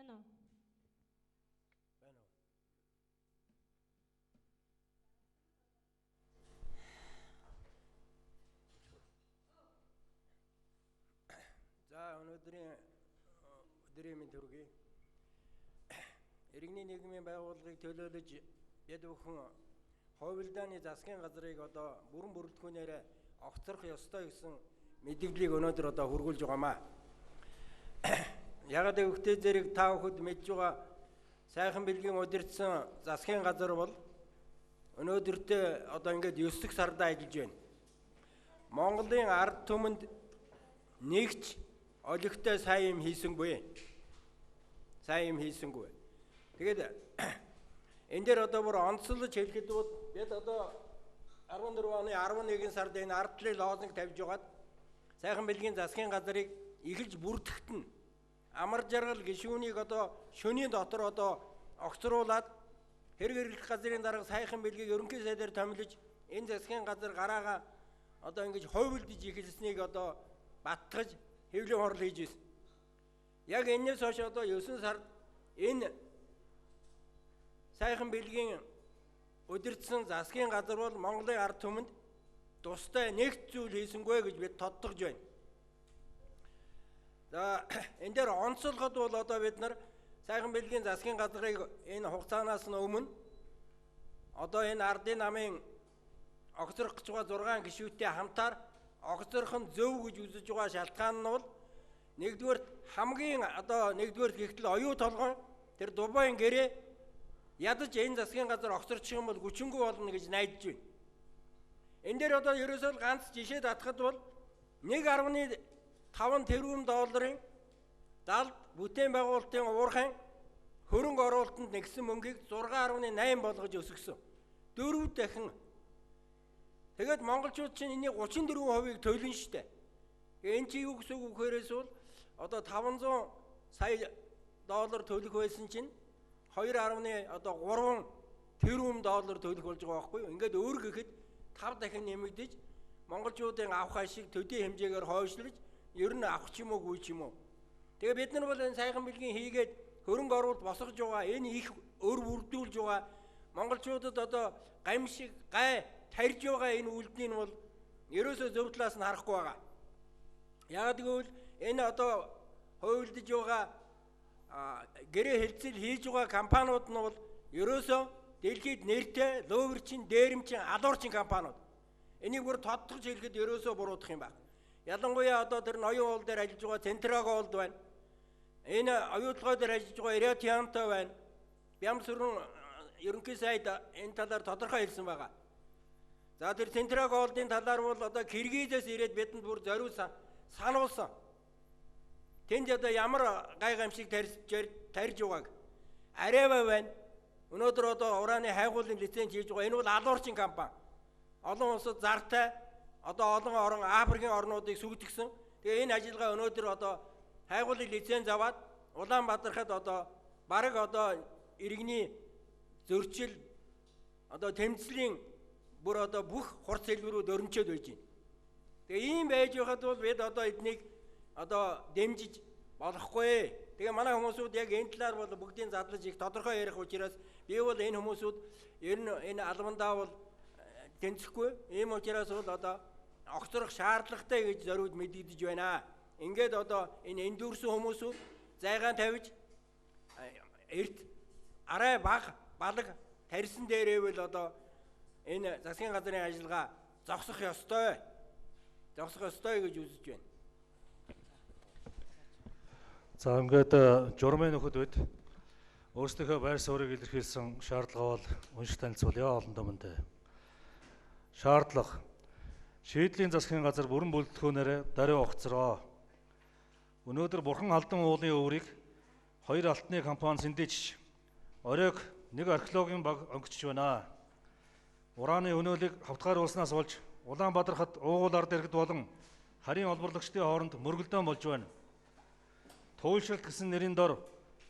Байна уу? Байна уу? За, өнөөдрийн өдрийн мэнд хүргэе. Иргэний нийгмийн байгууллагыг төлөөлөж бид бүхэн хувилдааны засгийн газрыг одоо бүрэн бүрэлдэхүүнээр огцрох ёстой гэсэн мэдээллийг өнөөдөр одоо хүргүүлж байгаамаа. Ягаад гэвэл зэрэг та бүхэнд мэдж байгаа, Сайхан бэлгийн удирдсан засгийн газар бол өнөөдөртөө одоо ингээд 9 дэх сардаа ажиллаж байна. Монголын ард түмэнд нэгч олигтой сайн юм хийсэнгүй. Сайн юм хийсэнгүй. Тэгээд энэ дээр одоо бүр онцлож хэлэхэд бол бид одоо 14 оны 11 сард энэ ард талын лозунг тавьж байгаад Сайхан бэлгийн засгийн газрыг эхэлж бүрдэхт нь Амар жаргал гишүүнийг одоо шөнийн дотор одоо огцруулаад, хэрэг хэрэглэх газрын дарга Сайхан бэлгийг ерөнхий сайдаар томилож, энэ засгийн газар гараагаа одоо ингэж хувилдаж эхэлснийг одоо баттгаж хэвлэлийн хурал хийж ирсэн. Яг энэс хойш одоо 9 сард энэ Сайхан бэлгийн удирдсан засгийн газар бол Монголын ард түмэнд тустай нэг зүйл хийсэнгүй гэж бид тодтогч байна. За, энэ дээр онцлогод бол одоо бид нар Сайхан бэлгийн засгийн газрыг энэ хугацаанаас нь өмнө одоо энэ ардын намын огцрох гэж байгаа 6 гишүүнтэй хамтаар огцрох нь зөв гэж үзэж байгаа шалтгаан нь бол нэгдүгээр, хамгийн одоо нэгдүгээр гэхдээ оюу толгой тэр Дубайн гэрээ ядаж энэ засгийн газар огцорчих юм бол хүчингүй болно гэж найдаж байна. Энэ дээр одоо ерөөсөө ганц жишээ татхад бол 1.5 тэрбум долларын далд бүтээн байгуулалтын уурхайн хөрөнгө оруулалтанд нэгсэн мөнгийг 6.8 болгож өсгөсөн. 4 дахин. Тэгээд монголчууд чинь энийг 34%-ийг төлнө штэ. Энэ чи юу гэсэн үг вэхээрээс бол одоо 500 сая доллар төлөх байсан чинь 2.3 тэрбум доллар төлөх болж байгаа байхгүй юу? Ингээд өөр гэхэд 5 дахин нэмэгдэж, монголчуудын авах ашиг төдий хэмжээгээр хойшлож, ер нь авах ч юм уу, гүй ч юм уу. Тэгээ бид нар бол энэ Сайхан бэлгийн хийгээд хөрөнгө оруулалт босгож байгаа, энэ их өр бүрдүүлж байгаа, монголчуудад одоо гамшиг гай тарьж байгаа энэ үйлдлийн нь бол ерөөсөө зөв талаас нь харахгүй байгаа. Яг гэвэл энэ одоо хувилдаж байгаа, гэрээ хэлцэл хийж байгаа компаниуд нь бол ерөөсөө дэлхийд нэртэй лөверчин, дээрэмчин, алуурчин компаниуд. Энийг бүр тодтогч хэлэхэд ерөөсөө буруудах юм байна. Ялангуяа одоо тэр ноён уул дээр ажиллаж байгаа Центраг уулд байна. Энэ оюутлогой дээр ажиллаж байгаа Эриатиантай байна. Бямсүрэн ерөнхий сайд энэ талаар тодорхой хэлсэн байгаа. За, тэр Центраг уулдын талаар бол одоо Киргизээс ирээд бидэнд бүр зориулсан, сануулсан. Тэнд одоо ямар гай гамшиг тарьж байгааг. Арева байна. Өнөөдөр одоо ураны хайгуулын лиценз хийж байгаа. Энэ бол алуурчин компани. Олон улсад зартай, одоо олон орон Африкийн орнуудыг сүгдгсэн. Тэгээ энэ ажиллагаа өнөөдөр одоо хайгуулын лиценз аваад Улаанбаатархад одоо бараг одоо иргэний зөрчил, одоо тэмцлийн бүр одоо бүх хурц хэлбэрүүд өрнчөөд байж байна. Тэгээ ийм байж байхад бол бид одоо эднийг одоо дэмжиж болохгүй. Тэгээ манай хүмүүсүүд яг энэ талаар бол бүгдийн задлаж их тодорхой ярих учраас би бол энэ хүмүүсүүд ер нь энэ албандаа бол тэнцэхгүй. Ийм учраас бол одоо огцрох шаардлагатай гэж зориуд мэдэгдэж байна. Ингээд одоо энэ эндүрсэн хүмүүсүүд зайгаан тавьж эрт арай баг балаг тарьсан дээрээ бол одоо энэ засгийн газрын ажиллагаа зогсох ёстой. Зогсох ёстой гэж үзэж байна. За, ингээд журмын нөхөд бид өөрсдийнхөө байр суурийг илэрхийлсэн шаардлага бол уншиж танилцуулъя олондоо мөнтэй. Шаардлага: шийдлийн засгийн газар бүрэн бүрэлдэхүүнээр даруй огцроо. Өнөөдөр Бурхан Халдан уулын өврийг хоёр алтны компани сэндэж, оройг нэг археологийн баг онгочж байна. Ураны өнөөлийг хавтгаар уулснаас болж Улаанбаатар хот уугуул ард иргэд болон харийн олборлагчдын хооронд мөргөлдөөн болж байна. Туйлшралт гэсэн нэрийн дор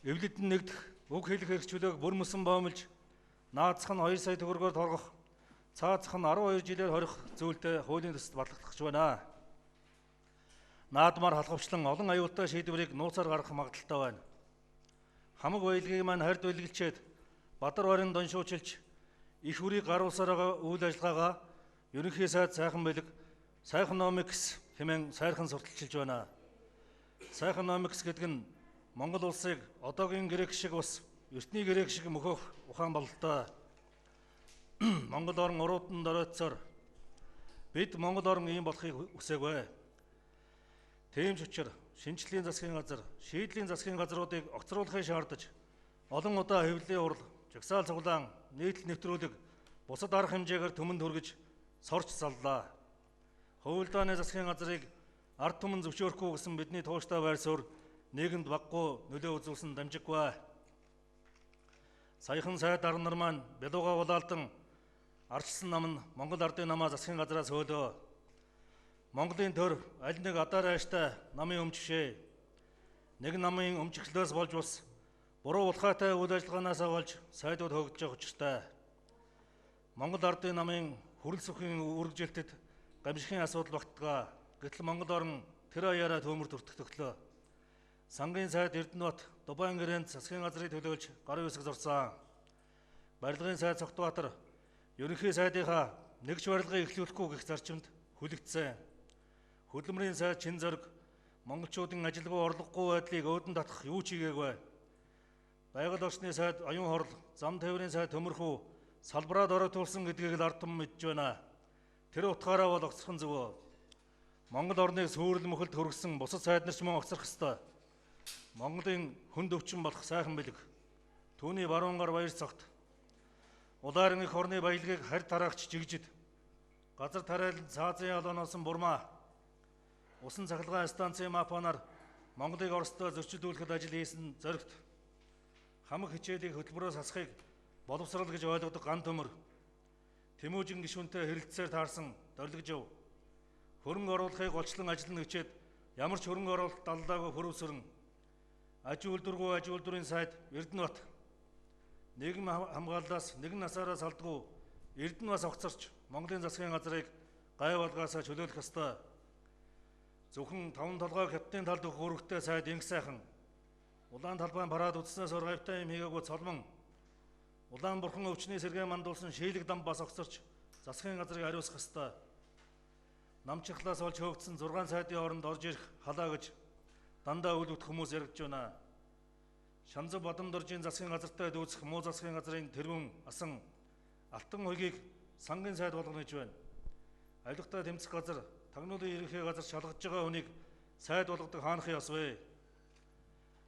эвлэдэн нэгдэх, үг хэлэх эрх чөлөөг бүр мөсөн боомлж, наацх нь 2 сая төгрөгөөр торгох, цаацх нь 12 жилээр хорих зүйлтэй хуулийн төсөлд батлагдах байна. Наадмаар халахвчлан олон аюултай шийдвэрийг нууцаар гаргах магадлалтай байна. Хамаг баялагийг маань харьд бэлгэлчээд Бадар барин доншуучилж их үрийг гаруулсаар байгаа үйл ажиллагаагаа ерөнхий сайд Сайхан бэлэг Сайхномикс хэмээн сайрхан сурталчилж байна. Сайхномикс гэдэг нь Монгол улсыг одоогийн грек шиг ус эртний грек шиг мөхөх ухаан бололтой. Монгол орн уруудан доройтсоор бид Монгол орн ийм болохыг хүсээгүй. Тийм ч учраас шинжлэлийн засгийн газар, шийдлийн засгийн газруудыг огцруулахыг шаардаж олон удаа хэвлэлийн хурал, жагсаал цуглаан, нийтлэл нэвтрүүлэг бусад арга хэмжээгээр түмэнд хүргэж сорж заллаа. Хувилдааны засгийн газрыг ард түмэн зөвшөөрөхгүй гэсэн бидний тууштай байр суурь нийгэмд баггүй нөлөө үзүүлсэн дамжиггүй. Саяхан сайд арга нар маань бялууга улаалдан ардчилсан нам нь Монгол ардын намаа засгийн газраас хөөлөө. Монголын төр аль нэг адаар ааштай намын өмчгшээ. Нэг намын өмчгөлөөс болж ус буруу булхаатай үйл ажиллагаанаас болж сайдууд хөөгдөж байгаа учиртай. Монгол ардын намын хүрэл сүхийн үргэлжилтэд гамшигын асуудал багтгаа. Гэтэл Монгол орн тэр аяараа төмөр төртөгтөлөө. Сангийн сайд Эрдэнэбат Дубайн гэрээнд засгийн газрыг төлөөлж гарын үсэг зурсан. Барилгын сайд Цогтбаатар ерөнхий сайдынхаа нэгж барилгыг эхлүүлэхгүй гэх зарчимд хүлэгдсэн. Хөдөлмөрийн сайд Чин зориг монголчуудын ажилгүй орлогогүй байдлыг өөдөн татах юу ч хийгээгүй. Байгаль орчны сайд Оюун хорл, зам тээврийн сайд Төмөрхүү салбараа доройтуулсан гэдгийг л ард түмэн мэдж байна. Тэр утгаараа бол огцорхон зөв. Монгол орныг сүрэл мөхөлд хөргөсөн бусад сайд нар ч мөн огцрох ёстой. Монголын хүнд өвчин болох сайхан бэлэг. Түүний баруун гар баяр цогт. Улаарын их орны баялагийг харь тараагч жигжид. Газар тариалан цаазын алооноос бурмаа. Усан цахилгаан станцын мапанаар Монголыг Оростой зөрчилдүүлэхэд ажил хийсэн зоригт. Хамаг хичээлийг хөтөлбөрөөс асахыг боловсрал гэж ойлгодог ган төмөр. Тэмүүжин гишүүнтэй хэрэлцээр таарсан дорилгожив. Хөрөнгө оруулахыг голчлон ажиллана гэчээд ямар ч хөрөнгө оруулалт даллаагүй хөрөвсөрн. Аж үйлдвэргүй аж үйлдвэрийн сайд Эрдэнэбат нийгэм хамгааллаас нэгэн насаараа салдгүй Эрдэнэ бас огцорч Монголын засгийн газрыг гай болгоосаа чөлөөлөх ёстой. Зөвхөн таван толгой хятадын талд өгөх үүрэгтэй сайд Инх сайхан. Улаан талбайн парад үзснээс ор гавьтай юм хийгээгүй цолмон. Улаан бурхан өвчний сэргээн мандуулсан шийлэг дам бас огцорч засгийн газрыг ариусгах ёстой. Намчхлаас олж хөөгдсөн 6 сайдын хооронд орж ирэх халаа гэж дандаа үл үтх хүмүүс яригдж байна. Шанзав Бадамдоржийн засгийн газартай дүүцэх муу засгийн газрын тэргүүн асан Алтан хуйгийг сангийн сайд болгоно гэж байна. Авилгатай тэмцэх газар, тагнуулын ерөнхий газар шалгаж байгаа хүнийг сайд болгодог хаанах ёс вэ?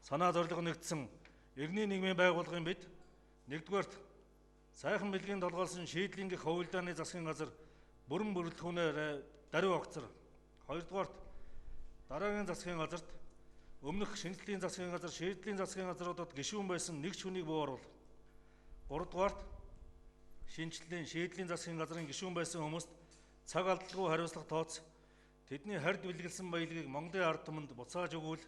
Санаа зорилго нэгдсэн иргэний нийгмийн байгууллагын бид нэгдүгээрт сайхан бэлгийн толгойлсон шийдлийн гих хувилдааны засгийн газар бүрэн бүрэлдэхүүнээр даруй огцор. Хоёрдугаарт дараагийн засгийн газарт өмнөх шинжлэлийн засгийн газар, шийдлийн засгийн газруудад гишүүн байсан нэг ч хүнийг бууруул. Гуравдугаарт шинжлэлийн шийдлийн засгийн газрын гишүүн байсан хүмүүст цаг алдалгүй хариуцлага тооц тэдний харьд бэлгэлсэн баялагийг Монголын ард түмэнд буцааж өгвөл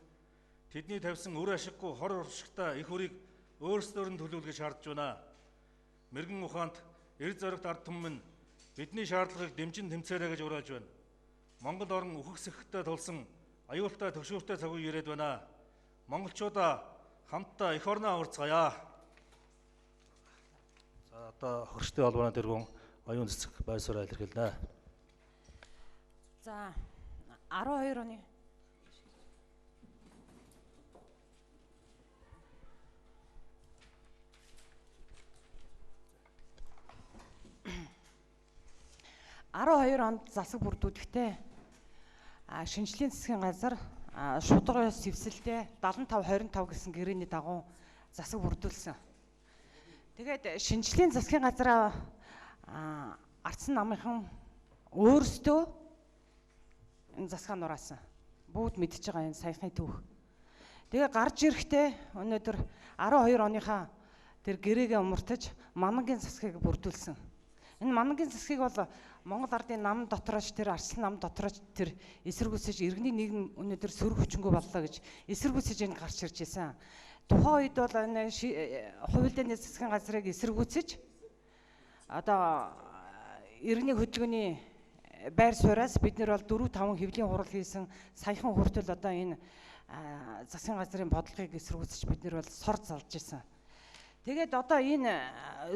тэдний тавьсан үр ашиггүй хор уршигтай их үрийг өөрсдөөр нь төлөвлөхийг шаардж байна. Мэргэн ухаант эр зоригт ард түмэн бидний шаардлагыг дэмжин тэмцээрэй гэж уриалж байна. Монгол орн үхэх сэхтэй тулсан аюултай төгшөөртэй цаг үе ирээд байна. Монголчуудаа хамтдаа эх орноо аварцгаая. За одоо хөрштэй холбооны тэргүүн оюун цэцэг байр сууриа илэрхийлнэ. За 12 оны 12 онд засаг бүрдүүлэхдээ шинжлэлийн засгийн газар шударга ёс зэвсэлтэй 75 25 гэсэн гэрээний дагуу засаг бүрдүүлсэн. Тэгээд шинжлэлийн засгийн газраа ардсан намынхан өөрсдөө энэ засгаа нураасан. Бүгд мэдж байгаа энэ саяхны түүх. Тэгээ гарч ирэхдээ өнөөдөр 12 оныхаа тэр гэрээгээ умартаж Манангийн засгийг бүрдүүлсэн. Энэ Манангийн засгийг бол Монгол ардын нам дотрооч тэр арслан нам дотрооч тэр эсэргүүцэж иргэний нийгэм өнөөдөр сөрөг хүчингү боллоо гэж эсэргүүцэж энэ гарч ирж байсан. Тухайн үед бол энэ хувилдааны засгийн газрыг эсэргүүцэж одоо иргэний хөдөлгөөний байр сууриас бид нэр бол 4 5 хэвлийн хурал хийсэн. Саяхан хүртэл одоо энэ засгийн газрын бодлогыг эсэргүүцэж бид нар бол сор залж ирсэн. Тэгээд одоо энэ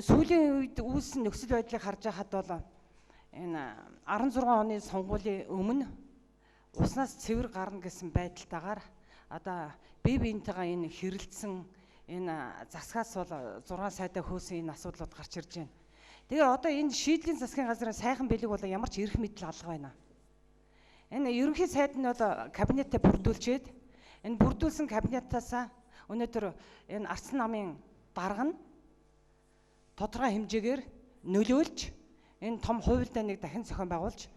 сүүлийн үед үүссэн нөхцөл байдлыг харж байхад бол энэ 16 оны сонгуулийн өмнө уснаас цэвэр гарна гэсэн байдалтайгаар одоо бие биентэйгээ энэ хэрэлдсэн энэ засгаас бол 6 сайдаа хөөсөн энэ асуудлууд гарч ирж байна. Тэгээ одоо энэ шийдлийн засгийн газрын сайхан бэлэг бол ямар ч эрх мэдэл алга байна. Энэ ерөнхий сайд нь бол кабинетээ бүрдүүлчихэд энэ бүрдүүлсэн кабинетаасаа өнөөдөр энэ Арсан намын дарга нь тодорхой хэмжээгээр нөлөөлж энэ том хувилдааныг дахин зохион байгуулж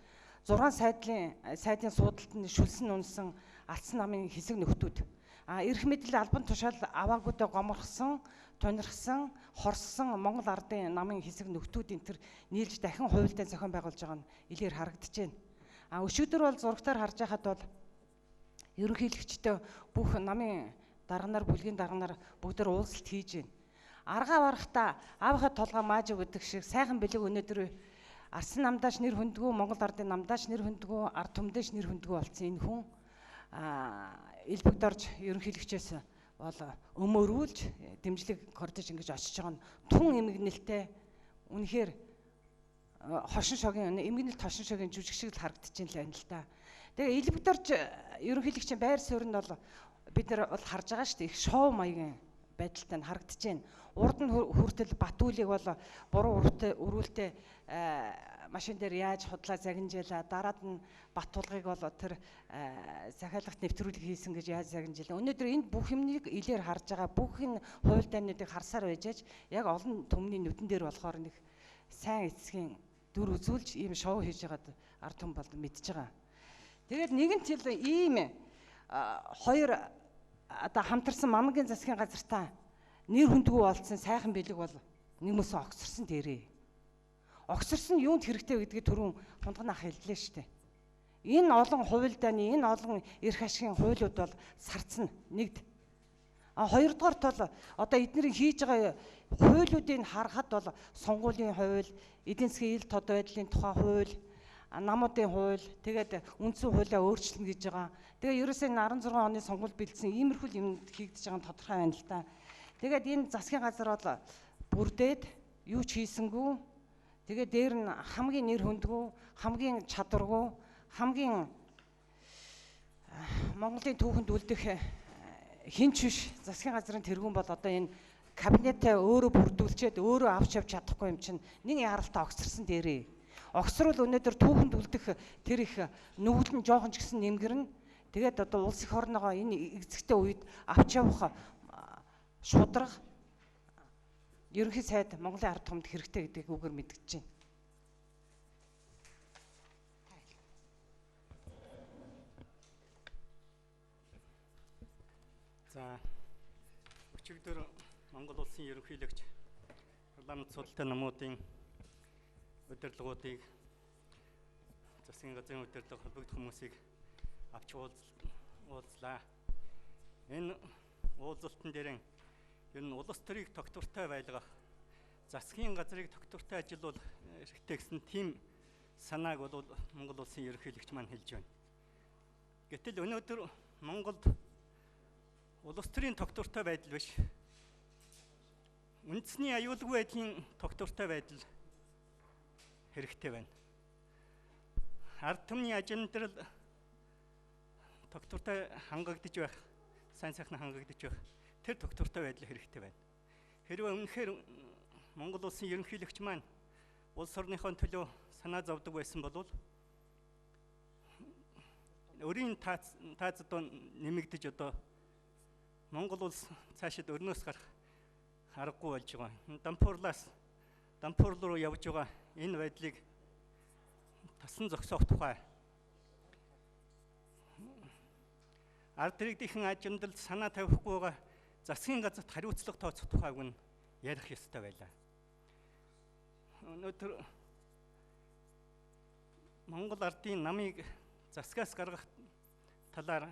6 сайдын суудалд нь шүлсэн унсан Арсан намын хэсэг нөхдүүд эрх мэдэл албан тушаал аваагүйдээ гоморхсон, тунирхсан, хорссон Монгол ардын намын хэсэг нөхдүүд энэ төр нийлж дахин хувилдаан зохион байгуулж байгаа нь илээр харагдаж байна. Өчигдөр бол зурагтаар харж байхад бол ерөнхийлөгчтэй бүх намын дарганаар, бүлгийн дарганаар бүгдээр уулзалт хийж байна. Аргаа барахта аавынхаа толгой мааж өгдөг шиг сайхан бэлэг өнөөдөр Арсан намдаач нэр хүндгүү, Монгол ардын намдаач нэр хүндгүү, ард түмдээч нэр хүндгүү болсон энэ хүн элбэгд орж ерөнхийлөгчөөс бол өмөрүүлж дэмжлэг кордож ингэж очиж байгаа нь тун эмгэнэлтэй үнэхээр хошин шогийн эмгэнэлт хошин шогийн жүжиг шиг л харагдаж байна л да. Тэгээ элбэгд орж ерөнхийлөгчийн байр суурь нь бол бид нар бол харж байгаа шүү дээ. Их шоу маягийн байдалтай нь харагдаж байна. Урд нь хүртэл Батүлийг бол буруу өрүүлтэй машин дээр яаж худлаа загинжээлаа, дараад нь Баттулгыг бол тэр захиалгат нэвтрүүлэг хийсэн гэж яаж загинжээлаа. Өнөөдөр энэ бүх юмныг илээр харж байгаа, бүх энэ хувилдаануудыг харсаар байж яг олон түмний нүдэн дээр болохоор нэг сайн эцгийн дүр үзүүлж ийм шоу хийж байгаад ард түмэн бол мэдж байгаа. Тэгээд нэгэн тэл ийм хоёр одоо хамтарсан мамгийн засгийн газартаа нэр хүндгүй болсон сайхан бэлэг бол нэг мөсөн огцорсон дээрээ. Огцорсон юунд хэрэгтэй гэдгийг түрүүн хундган ах хэллээ шүү дээ. Энэ олон хувилдааны, энэ олон эрх ашигын хуулиуд бол сарцна нэгд. А хоёрдугаар тол одоо эдний хийж байгаа хуулиудыг харахад бол сонгуулийн хууль, эдийн засгийн ил тод байдлын тухай хууль, намуудын хууль, тэгээд үндсэн хуулиа өөрчилнө гэж байгаа. Тэгээ ерөөсөө энэ 16 оны сонгуульд бэлдсэн иймэрхүү юм хийгдэж байгаа нь тодорхой байна л да. Тэгээд энэ засгийн газар бол бүрдээд юу ч хийсэнгүү. Тэгээд дээр нь хамгийн нэр хүндгүү, хамгийн чадваргүй, хамгийн Монголын түүхэнд үлдэх хинч биш засгийн газрын тэргүүн бол одоо энэ кабинетээ өөрөө бүрдүүлчихэд өөрөө авч явж чадахгүй юм чинь нэг яаралтай огцорсон дээрээ. Огцрол өнөөдөр түүхэнд үлдэх тэр их нүгэл нь жоохон ч гэсэн нэмгэрнэ. Тэгээд одоо улс эх орногоо энэ эзэгтэй үед авч явах шударга ерөнхий сайд Монголын ард түмэнд хэрэгтэй гэдгийг үгээр мэдгэж байна. За, өчигдөр Монгол улсын ерөнхийлөгч парламент судалтай намуудын удирдлагуудыг засгийн газрын удирдлага холбогдох хүмүүсийг авч уулзлаа. Энэ уулзалтан дээр ер нь улс төрийг тогтвортой байлгах, засгийн газрыг тогтвортой ажилуул хэрэгтэй гэсэн тийм санааг бол Монгол улсын ерөнхийлөгч маань хэлж байна. Гэтэл өнөөдөр Монголд улс төрийн тогтвортой байдал биш, үндэсний аюулгүй байдлын тогтвортой байдал хэрэгтэй байна. Ард түмний ажил амьдрал тогтвортой хангагдаж байх, сайн сайхан хангагдаж байх тэр тогтвортой байдал хэрэгтэй байна. Хэрвээ үнэхээр Монгол улсын ерөнхийлөгч маань улс орныхоо төлөө санаа зовдөг байсан бол өрийн таац одоо нэмэгдэж одоо Монгол улс цаашид өрнөөс гарах аргагүй болж байгаа. Дампуурлаас дампуур руу явж байгаа энэ байдлыг тасан зогсоох тухай ард иргэдийн ажимдалд санаа тавихгүй байгаа засгийн газарт хариуцлага тооцох тухайг нь ярих ёстой байлаа. Өнөөдөр Монгол ардын намыг засгаас гаргах талаар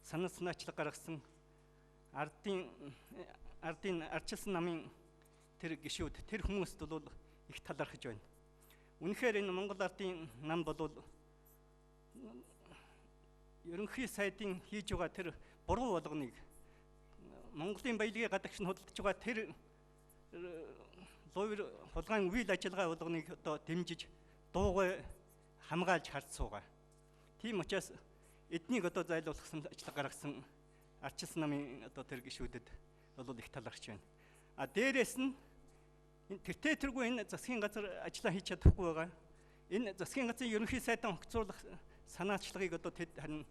санал санаачлаг гаргасан ардын ардчилсан намын тэр гишүүд тэр хүмүүст бол их талархаж байна. Үнэхээр энэ Монгол ардын нам бол ерөнхий сайдын хийж байгаа тэр Буруу болгоныг Монголын баялагын гадагш нь худалдаж байгаа тэр лувир хулгайн үйл ажиллагаа болгоныг одоо дэмжиж дуугай хамгаалж харж суугаа. Тийм учраас эднийг одоо зайлуулсан ажил гаргасан ардчилсан намын одоо тэр гишүүдэд бол их талархаж байна. А дээрээс нь тэртээ тэргүй энэ засгийн газар ажиллаа хийж чадахгүй байгаа. Энэ засгийн газрын ерөнхий сайдан огцруулах санаачлагыг одоо тэд харин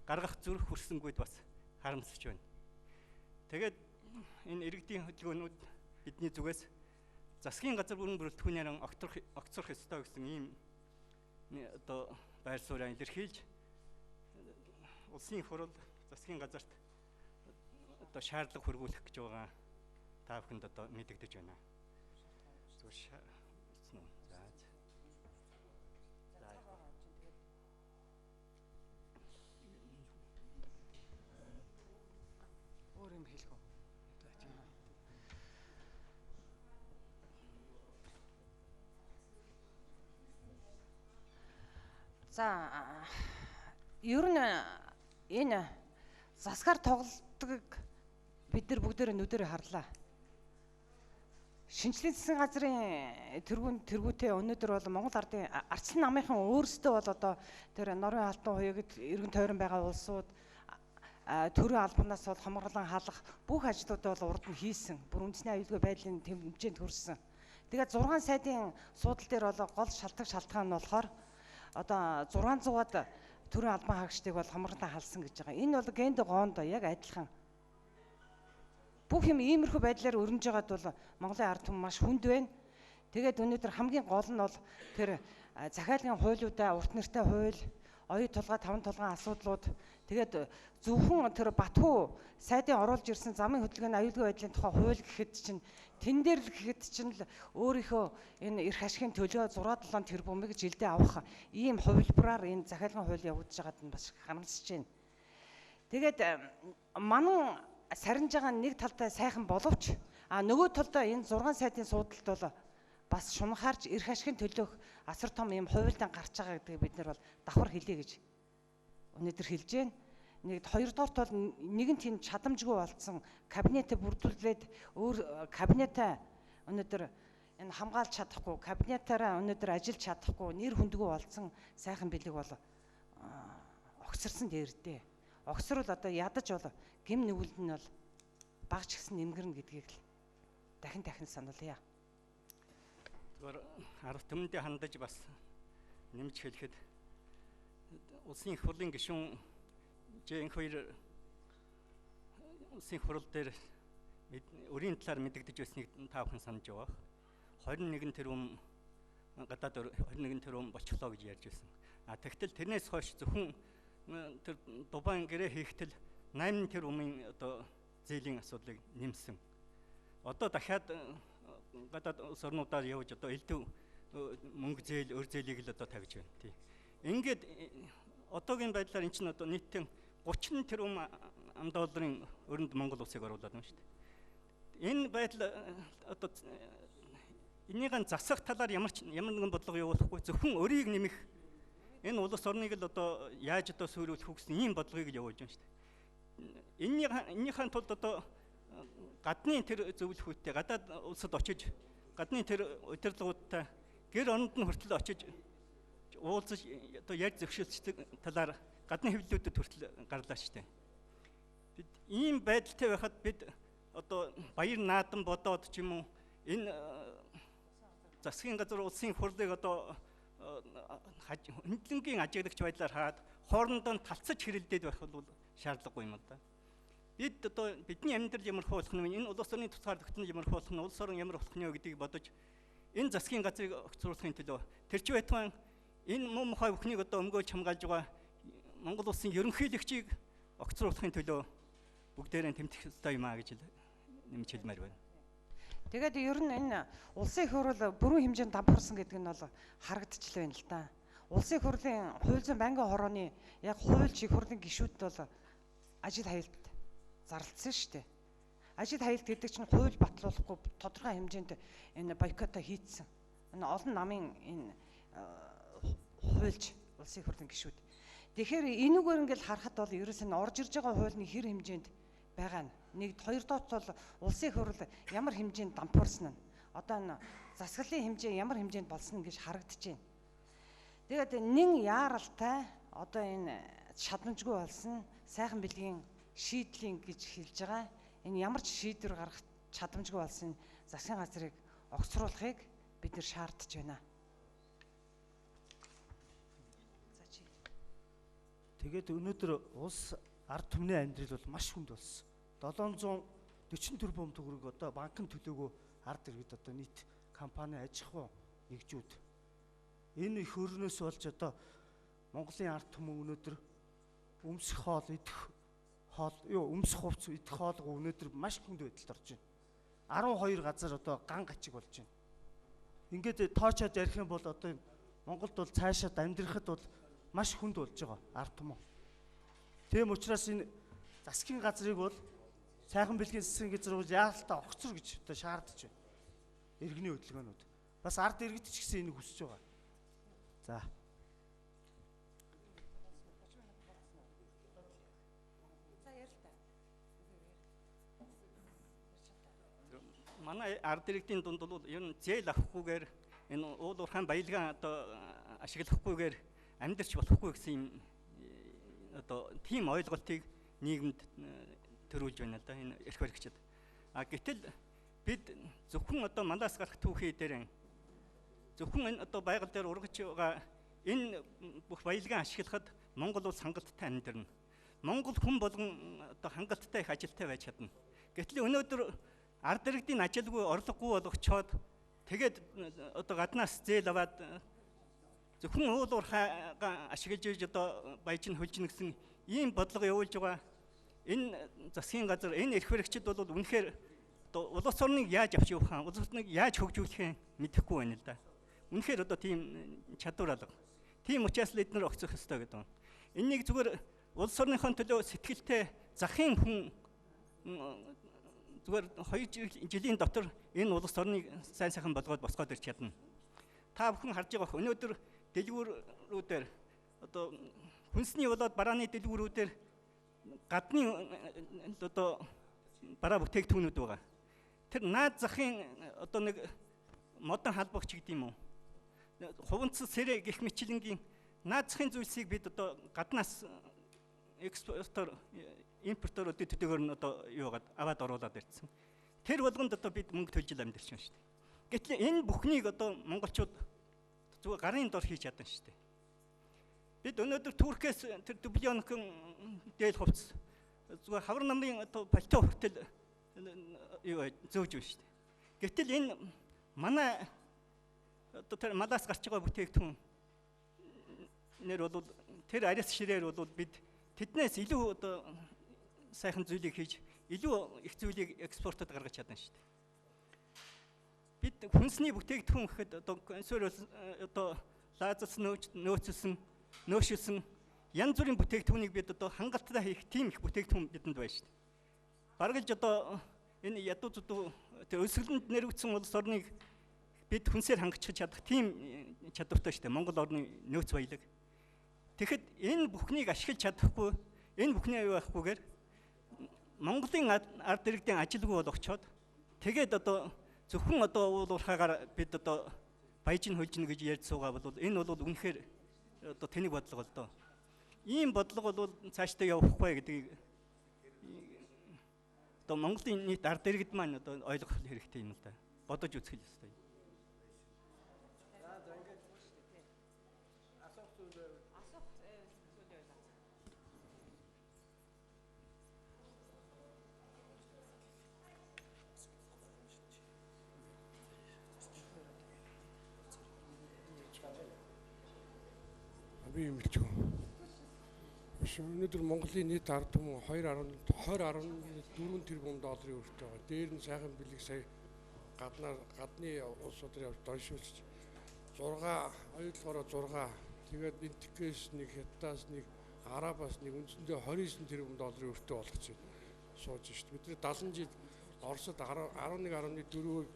гаргах зүрх хүрсэнгүйд бас харамсаж байна. Тэгээд энэ иргэдийн хөдөлгөөнүүд бидний зүгээс засгийн газар бүрэн бүрэлдэхүүнээр огцрох ёстой гэсэн ийм одоо байр сууриа илэрхийлж улсын хурал засгийн газарт одоо шаардлага хүргүүлэх гэж байгаа та бүхэнд одоо мэдэгдэж байна. Зүгээр шаардсан уу? За. За. Өөр юм хэлэх үү? За, ер нь энэ засгаар тоглолтыг бид нар бүгдээрээ нүдэрээ харлаа. Шинжлэлийн засгийн газрын тэргүүтээ өнөөдөр бол Монгол ардын ардчилсан намынхан өөрсдөө бол одоо тэр Норвегийн алтан хуягд эргэн тойрон байгаа улсууд төрийн албанаас бол хомроглон халах бүх ажлуудаа бол урд нь хийсэн. Бүр үндэсний аюулгүй байдлын хэмжээнд хүрсэн. Тэгээд 6 сайдын суудал дээр бол гол шалтгаан нь болохоор одоо 600-аад төрийн албан хаагчдыг бол хомроглон халсан гэж байгаа. Энэ бол генд гоонд яг адилхан. Бүх юм иймэрхүү байдлаар өрнөж байгаад бол Монголын ард түмэн маш хүнд байна. Тэгээд өнөөдөр хамгийн гол нь бол тэр захиалгын хуулиудаа урт нэртэй хууль, оюу тулгаа, таван тулгаан асуудлууд, тэгээд зөвхөн тэр Батхүү сайдын оруулж ирсэн замын хөдөлгөөний аюулгүй байдлын тухай хууль гэхэд чинь тэн дээр л гэхэд чинь л өөрийнхөө энэ эрх ашигын төлөө 6-7 тэрбумыг жилдээ авах ийм хувилбараар энэ захиалгын хууль явагдаж байгаад нь бас харамсаж байна. Тэгээд манан сарниж байгаа нэг талдаа сайхан боловч нөгөө талдаа энэ 6 сайдын суудалд бол бас шунхаарч эрх ашигын төлөөх асар том ийм хувилдан гарч байгаа гэдгийг бид нар бол давхар хэлье гэж өнөөдөр хэлж байна. Нэг хоёрдугаарт бол нэгэн тийм чадамжгүй болцсон кабинетээ бүрдүүлээд өөр кабинетээ өнөөдөр энэ хамгаалж чадахгүй, кабинетаараа өнөөдөр ажиллаж чадахгүй, нэр хүндгүй болцсон сайхан бэлэг бол огцорсон дээрдээ. Огцрол одоо ядаж бол гим нүгэлд нь бол багч гисэн нэмгэрнэ гэдгийг л дахин дахин сануулъя. Зүгээр ард түмэндээ хандаж бас нэмж хэлэхэд улсын их хурлын гишүүн Жэнхүр улсын хурал дээр өрийн талаар мэдэгдэж байсныг та бүхэн санаж байгаа. 21 тэрбум гадаад 21 тэрбум болчихлоо гэж ярьж байсан. А тэгтэл тэрнээс хойш зөвхөн тэр Дубайн гэрээ хийхтэл 8 тэрбумын одоо зээлийн асуудлыг нэмсэн. Одоо дахиад гадаад улс орнуудаар явж одоо элдв мөнгө зээл, өр зээлийг л одоо тавьж байна. Тий. Ингээд одоогийн байдлаар эн чинь одоо нийтдээ 30 тэрбум ам долларын өрөнд Монгол улсыг оруулаад байна шүү дээ. Энэ байдал одоо энийгээ засах талаар ямар нэгэн бодлого явуулахгүй зөвхөн өрийг нэмэх энэ улс орныг л одоо яаж одоо суйруулах вэ гэсэн ийм бодлогыг л явуулж байна шүү дээ. Энийхээ тулд одоо гадны тэр зөвлөхүүдтэй гадаад улсад очиж гадны тэр удирдлагуудтай гэр оронд нь хүртэл очиж уулзаж одоо ярьж зөвшөөрчдөг талаар гадны хэвлэлүүдэд хүртэл гарлаа шүү дээ. Бид ийм байдалтай байхад бид одоо баяр наадам бодоод ч юм уу энэ засгийн газар улсын хурлыг одоо хөндлөнгийн ажиглагч байдлаар хаад хоорондоо талцаж хэрэлдээд байх бол шаардлагагүй юм л да. Бид одоо бидний амьдрал ямар болох нь, энэ улс орны тусгаар тогтнол ямар болох нь, улс орон ямар болох нь гэдгийг бодож энэ засгийн газрыг огцруулахын төлөө тэр чи байтугай энэ муу мухай бүхнийг одоо өмгөөлж хамгаалж байгаа Монгол улсын ерөнхийлөгчийг огцруулахын төлөө бүгдээрээ тэмтгэх ёстой юм а гэж нэмж хэлмээр байна. Тэгээд ер нь энэ улсын их хурл бүрэн хэмжээнд дампуурсан гэдэг нь бол харагдчихлаа байна л да. Улсын их хурлын хууль зүйн байнгын хорооны яг хуульч их хурлын гишүүд бол ажил хаялт зарлцсан шүү дээ. Ажил хаялт гэдэг чинь хууль батлуулахгүй тодорхой хэмжээнд энэ бойкото хийцсэн. Энэ олон намын энэ хуульч улсын их хурлын гишүүд. Тэгэхээр энүүгээр ингээл харахад бол ерөөс нь орж ирж байгаа хууль нь хэр хэмжээнд байгаа нь. Нэг хоёр дахь бол улсын хурал ямар хэмжээнд дампуурсан нь. Одоо энэ засаглалын хэмжээ ямар хэмжээнд болсон гэж харагдаж байна. Тэгээд нэн яаралтай одоо энэ чадамжгүй болсон сайхан бэлгийн шийдлийн гэж хэлж байгаа. Энэ ямар ч шийдвэр гаргах чадамжгүй болсон засгийн газрыг огцруулахыг бид нэр шаардж байна. За чи. Тэгээд өнөөдөр улс ард түмний амьдрал бол маш хүнд болсон. 740 тэрбум төгрөг одоо банкны төлөөгөө ард иргэд одоо нийт компани аж ахуй нэгжүүд энэ их өрнөөс болж одоо Монголын ард түмэн өнөөдөр өмсөх хоол идэх хоол юу өмсөх хувцас идэх хоолгүй өнөөдөр маш хүнд байдалд орж байна. 12 газар одоо ган гачиг болж байна. Ингээд тоочоод ярих юм бол одоо энэ Монголд бол цаашаад амьдрахад бол маш хүнд болж байгаа ард түмэн. Тийм учраас энэ засгийн газрыг бол сайхан бэлгийн засгийн газар бол яалтаа огцор гэж одоо шаардж байна. Иргэний хөдөлгөөнүүд. Бас ард иргэд ч гэсэн энийг хүсэж байгаа. За. Манай ард иргэдийн дунд бол ер нь зээл авахгүйгээр энэ уул уурхайн баялгаа одоо ашиглахгүйгээр амьдарч болохгүй гэсэн юм одоо тийм ойлголтыг нийгэмд төрүүлж байна л да энэ эрх баригчид. А гэтэл бид зөвхөн одоо малаас гарах түүхий дээр зөвхөн энэ одоо байгаль дээр ургаж байгаа энэ бүх баялгаа ашиглахад Монгол улс хангалттай амьдарна. Монгол хүн болгон одоо хангалттай их ажилтай байж чадна. Гэтэл өнөөдөр ард иргэдийн ажилгүй орлогогүй болгочоод тэгээд одоо гаднаас зээл аваад зөвхөн уул уурхайгаа ашиглаж иж одоо баяж нь хөлжнө гэсэн ийм бодлого явуулж байгаа. Энэ засгийн газар энэ эрх баригчид бол үнэхээр одоо улс орныг яаж авч явах юм, улс орныг яаж хөгжүүлэх юм мэдэхгүй байна л да. Үнэхээр одоо тийм чадвар алга. Тийм учраас л эднэр огцох ёстой гэдэг юм. Энэнийг зүгээр улс орныхон төлөө сэтгэлтэй захын хүн зүгээр 2 жилийн дотор энэ улс орныг сайн сайхан болгоод босгоод ирч чадна. Та бүхэн харж байгаа бох өнөөдөр дэлгүүрүүдээр одоо хүнсний болоод барааны дэлгүүрүүдээр гадны одоо бараа бүтээгдэхүүнүүд байгаа. Тэр наад захын одоо нэг модон халбагч гэдэг юм уу? Хуванцсан сэрэ гэх мэтчилэнгийн наад захын зүйлсийг бид одоо гаднаас экспортоор импортоор өдөө төдөөгөр нь одоо юугаад аваад оруулаад ирсэн. Тэр болгонд одоо бид мөнгө төлж л амьдарч байна шүү дээ. Гэтэл энэ бүхнийг одоо монголчууд зүгээр гарын дор хийж чадсан шүү дээ. Бид өнөөдөр Туркээс тэр дублёнкын дээл хувцас зүгээр хавар намын одоо пальто хүртэл юу зөөж байна шүү дээ. Гэтэл энэ манай одоо тэр малаас гарч байгаа бүтээгдэхүүн нэр бол тэр ариас ширээр бол бид тэднээс илүү одоо сайхан зүйлийг хийж илүү их зүйлийг экспортод гаргаж чадсан шүү дээ. Бид хүнсний бүтээгдэхүүн гэхэд одоо консерв одоо лаазас нөөцлсөн нөөшилсэн янз бүрийн бүтээгдэхүүнийг бид одоо хангалттай хийх тийм их бүтээгдэхүүн бидэнд байна шүү дээ. Бараг л одоо энэ ядуу зүдүү тэр өсгөлөнд нэрвэгдсэн улс орныг бид хүнсээр хангах чадах тийм чадвартай шүү дээ. Монгол орны нөөц баялаг. Тэгэхэд энэ бүхнийг ашиглаж чадахгүй, энэ бүхний аюу байхгүйгээр Монголын ард иргэдийн ажилгүй болгочоод тэгээд одоо зөвхөн одоо уул уурхаагаар бид одоо баяж нь хөлжнө гэж ярьж суугаа бол энэ бол үнэхээр одоо тэнэг бодлого л доо. Ийм бодлого бол цаашдаа явахгүй гэдгийг одоо Монголын нийт ард иргэд маань одоо ойлгох хэрэгтэй юм л да. Бодож үзэх ёстой. Би юм хэлчихв. Өнөөдөр Монголын нийт ард түмэн 20.24 тэрбум долларын өртөө байгаа. Дээр нь сайхан бэлэг сая гадны улсуудаар явж доншуулж 6 хоёулахаараа 6 тэгээд Энтикээс нэг, Хятадаас нэг, Арабаас нэг үндсэндээ 29 тэрбум долларын өртөө болгоч сууж шít. Бид нар 70 жил Оросд 11.4-ийг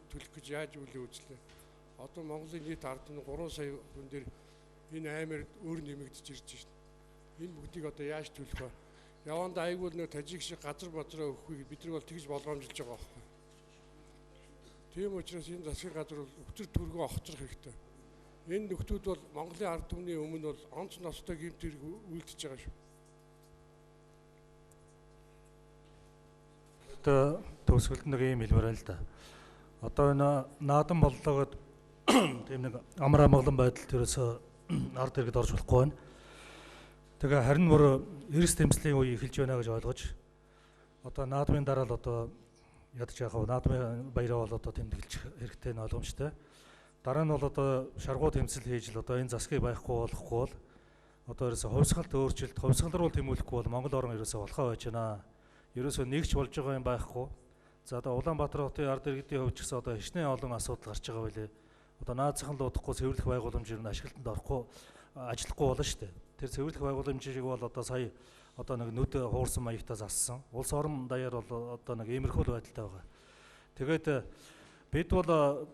төлөх гэж яаж үлээ үзлээ. Одоо Монголын нийт ард түмэн 3 сая хүн дээр энэ аймаар өөр нэмэгдэж ирж шít. Энэ бүгдийг одоо яаж төлөх вэ? Явандаа айгүй нөө тажик шиг газар базраа өгөхгүй бид нар бол тэгж болгоомжилж байгаа байхгүй. Тийм учраас энэ засгийн газар бол өвтөр төргөө огцрох хэрэгтэй. Энэ нөхдүүд бол Монголын ард түмний өмнө бол онц ностой гэмт хэрэг үйлдэж байгаа шүү. Одоо төгсгөлд нэг юм хэлмээр байна л да. Одоо энэ наадам боллоо гэд тийм нэг амар амгалан байдал тэрээс ард иргэд орж болохгүй байна. Тэгээ харин бүр эрс тэмцлийн үе эхэлж байна гэж ойлгож одоо наадмын дараа л одоо ядаж яах вэ? Наадмын баяраа бол одоо тэмдэглэж хэрэгтэй нь ойлгомжтой. Дараа нь бол одоо шаргуу тэмцэл хийж л одоо энэ засгийг байхгүй болохгүй бол одоо ерөөсө хувьсгалт өөрчлөлт, хувьсгал руу тэмүүлэхгүй бол Монгол орн ерөөсө болохоо байж байна. Ерөөсө нэгч болж байгаа юм байхгүй. За одоо Улаанбаатар хотын ард иргэдийн хувьд ч гэсэн одоо хичнээн олон асуудал гарч байгаа байлээ. Одоо наазахын л удахгүй цэвэрлэх байгууламж ер нь ашиглалтанд орохгүй ажиллахгүй болно шүү дээ. Тэр цэвэрлэх байгууламжийг бол одоо сая одоо нэг нүд хуурсан маягтаа зассан. Улс орон даяар бол одоо нэг иймэрхүү л байдалтай байгаа. Тэгээд бид бол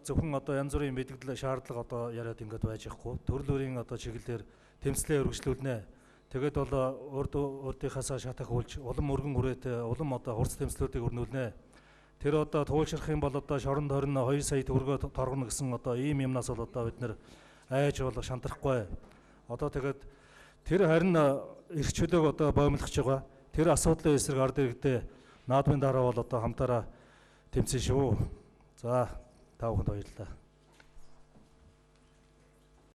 зөвхөн одоо янз бүрийн мэдгдэл шаардлага одоо яриад ингээд байж явахгүй. Төрөл бүрийн одоо чиглэлээр тэмцлээ өргөжлүүлнэ. Тэгээд бол урд урдынхаасаа шат ахиулж улам өргөн хүрээтэй улам одоо хурц тэмцлүүдийг өрнүүлнэ. Тэр одоо туулшрах юм бол одоо шоронд 22 сая төгрөгөө торгоно гэсэн одоо ийм юмнаас бол одоо бид нэр айж бол шантрахгүй. Одоо тэгээд тэр харин эрх чөлөөг одоо боомлох гэж байгаа. Тэр асуудлын эсрэг ард иргэдээ наадмын дараа бол одоо хамтаараа тэмцэн шүү. За та бүхэнд баярлалаа.